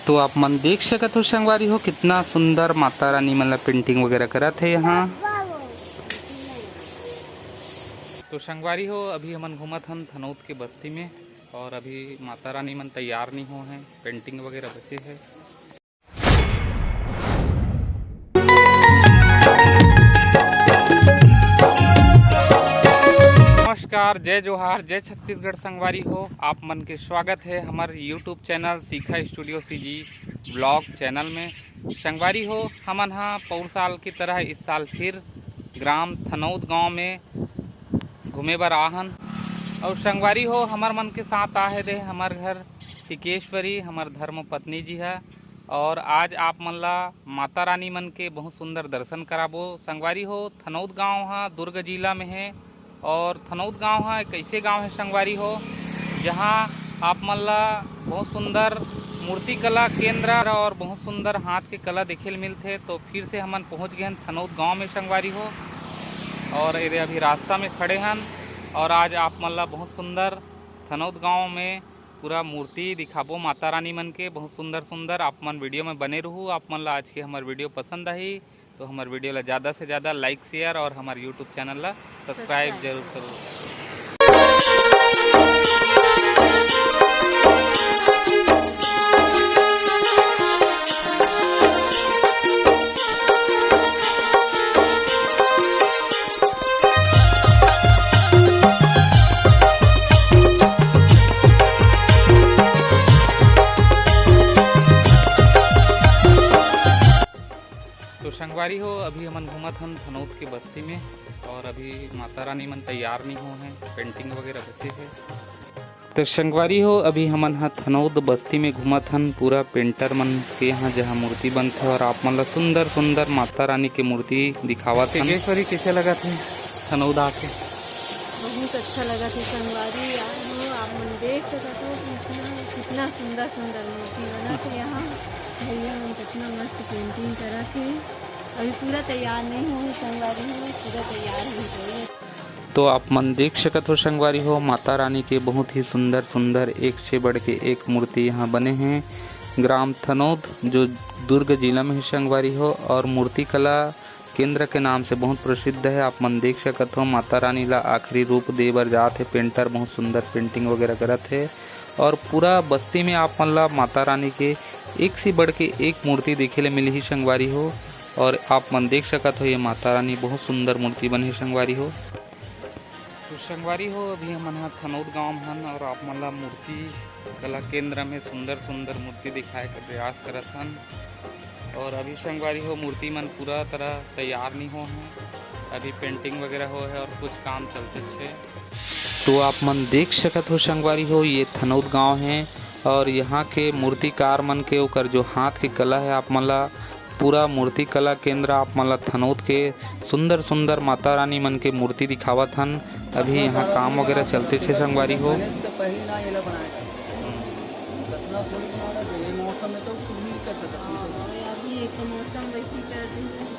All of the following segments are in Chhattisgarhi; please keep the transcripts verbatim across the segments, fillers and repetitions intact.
तो आप मन देख सकत हो संगवारी हो, कितना सुंदर माता रानी मन ला पेंटिंग वगैरह करत हे यहाँ। तो संगवारी हो, अभी हमन घूमत हन थनौद के बस्ती में, और अभी माता रानी मन तैयार नहीं हो हैं, पेंटिंग वगैरह बचे है। नमस्कार, जय जोहार, जय छत्तीसगढ़ संगवारी हो। आप मन के स्वागत है हमर YouTube चैनल सीखा स्टूडियो सीजी ब्लॉग चैनल में। संगवारी हो, हमन हा पौर साल की तरह इस साल फिर ग्राम थनौद गांव में घूमे बर आहन। और संगवारी हो, हमर मन के साथ आहे रहे हमर घर टिकेश्वरी, हमर धर्म पत्नी जी है। और आज आप मन ला माता रानी मन के बहुत सुंदर दर्शन कराबो। संगवारी हो, थनौद गांव हा दुर्ग जिला में है। और थनौद गांव हा एक ऐसे गांव है संगवारी हो, जहां आप मन ला बहुत सुंदर मूर्ति कला केंद्र और बहुत सुंदर हाथ के कला देखे ल मिलथे। तो फिर से हमन पहुंच गए हन थनौद गांव में संगवारी हो, और एदे अभी रास्ता में खड़े हन। और आज आप मन ला बहुत सुंदर थनौद गांव में पूरा मूर्ति दिखाबो माता रानी मन के, बहुत सुंदर सुंदर। आप मन वीडियो में बने रहू। आप मन ला आज के हमर वीडियो पसंद आही तो हमर वीडियो ला ज़्यादा से ज़्यादा लाइक, शेयर और हमर YouTube चैनल ला सब्सक्राइब जरूर करो। तो संगवारी हो, अभी हमन घूमत हन थनौद के बस्ती में, और अभी माता रानी मन तैयार नहीं हो हैं, पेंटिंग वगैरह बचे है। तो संगवारी हो, अभी हमन ह थनौद बस्ती में घूमत हन, पूरा पेंटर मन के यहाँ जहाँ मूर्ति बनथे, और आप मन ला सुंदर सुंदर माता रानी के मूर्ति दिखावत हन। टिकेश्वरी, कैसे लगत हे थनौद आके? बहुत अच्छा लगत हे संगवारी, यार हो, आप मन देख सकत हो कि इतना, कितना सुंदर सुंदर मूर्ति बनत हे यहाँ। भैया मन कितना मस्त पेंटिंग करत हे। अभी पूरा तैयार नहीं हुए संगवारी हो, पूरा तैयार हो जाइए। तो आप मन देख सकत हो संगवारी हो, माता रानी के बहुत ही सुंदर सुंदर एक से बढ़ के एक मूर्ति यहाँ बने हैं। ग्राम थनौद जो दुर्ग जिला में है संगवारी हो, और मूर्ति कला केंद्र के नाम से बहुत प्रसिद्ध है। आप मन देख सकत हो, माता रानी ला आखिरी रूप दे बर जात हे पेंटर, बहुत सुंदर पेंटिंग वगैरह करत हे। और पूरा बस्ती में आप मन ला माता रानी के एक से बढ़ के एक मूर्ति देखे ले मिलही संगवारी हो। और आप मन देख सकत हो, ये माता रानी बहुत सुंदर मूर्ति बने हे संगवारी हो। तो संगवारी हो, अभी हमन ह थनौद गांव में हन और आप मन ला मूर्ति कला केंद्र में सुंदर सुंदर मूर्ति दिखाए के प्रयास करत हन। और अभी संगवारी हो, मूर्ति मन पूरा तरह तैयार नहीं हो हैं, अभी पेंटिंग वगैरह हो है और कुछ काम चलते छे। तो आप मन देख सकत हो संगवारी हो, ये थनौद गांव है और यहाँ के मूर्तिकार मन के ओकर जो हाथ के कला है, आप मन ला पूरा मूर्ति कला केंद्र आप मन ला थनौद के सुंदर सुंदर माता रानी मन के मूर्ति दिखावत हन। अभी यहाँ काम वगैरह चलते छे संगवारी हो।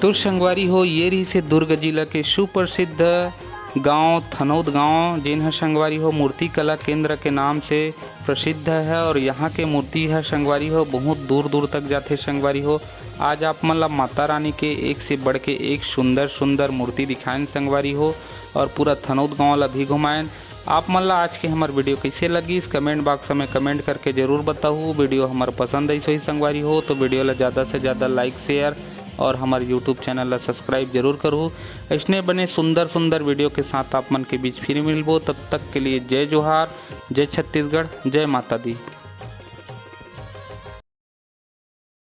तो संगवारी हो, ये रहिसे दुर्ग जिला के सुप्रसिद्ध गांव थनौद गांव, जेन ह संगवारी हो मूर्ति कला केंद्र के नाम से प्रसिद्ध है और यहाँ के मूर्ति ह संगवारी हो बहुत दूर दूर तक जाथे संगवारी हो। आज आप मन ला माता रानी के एक से बढ़ के एक सुंदर सुंदर मूर्ति दिखाएन संगवारी हो, और पूरा थनौद गांव ला भी घुमाएन। आप मन ला आज के हमर वीडियो कैसे लगिस, कमेंट बॉक्स में कमेंट करके जरूर बताहू। वीडियो हमर पसंद आइस होही संगवारी हो, तो वीडियो ला ज़्यादा से ज़्यादा लाइक, शेयर और हमर YouTube चैनल ला सब्सक्राइब जरूर करहू। ऐसने बने सुंदर सुंदर वीडियो के साथ आप मन के बीच फिर मिलबो। तब तक के लिए जय जोहार, जय छत्तीसगढ़, जय माता दी।